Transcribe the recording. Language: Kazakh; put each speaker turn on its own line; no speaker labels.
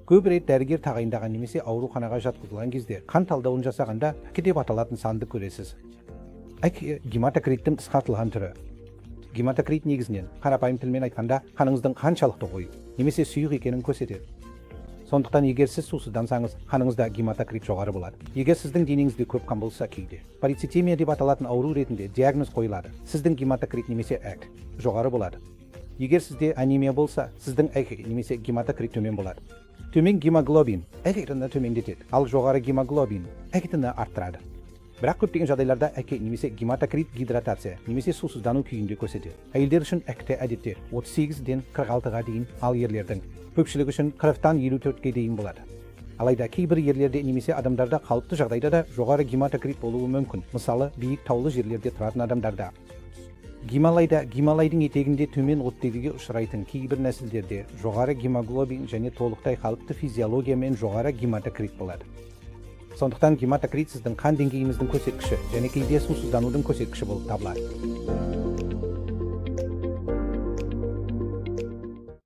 Көп рет дәрігер тағайындаған немесе ауруханаға жатқызылған кезде қан талдауын жасағанда ӘК деп аталатын санды көресіз. ӘК – гематокриттің қысқартылған түрі. Гематокрит негізінен, қарапайым тілмен айтқанда, қаныңыздың қаншалықты қою немесе сұйық екенін көрсетеді. Сондықтан егер сіз сусыздансаңыз, қаныңызда гематокрит жоғары болады. Егер сіздің денеңізде көп қан болса, кейде полицитемия деп аталатын ауру ретінде диагноз қойылады. Сіздің гематокрит немесе ӘК жоғары болады. Егер сізде анемия болса, сіздің ӘК немесе гематокрит төмен болады. Төмен гемоглобин ӘК-ні төмендетеді, ал жоғары гемоглобин ӘК-ні арттырады. Бірақ көптеген жағдайларда ӘК немесе гематокрит гидратация немесе сусыздану күйінде көрсетеді. Әйелдер үшін ӘКТ әдетте 38-ден 46-ға дейін, ал ерлердің көпшілігі үшін 40-тан 54-ке дейін болады. Алайда кейбір ерлерде немесе адамдарда қалыпты жағдайда да жоғары гематокрит болуы мүмкін. Мысалы, биік таулы жерлерде тұратын адамдарда. Гималайда, Гималайдың етегінде төмен оттегіге ұшырайтын кейбір нәсілдерде жоғары гемоглобин және толықтай қалыпты физиологиямен жоғары гематокрит болады. Сондықтан гематокрит сіздің қан деңгейіңіздің көрсеткіші және кейде сусызданудың көрсеткіші болып табылады.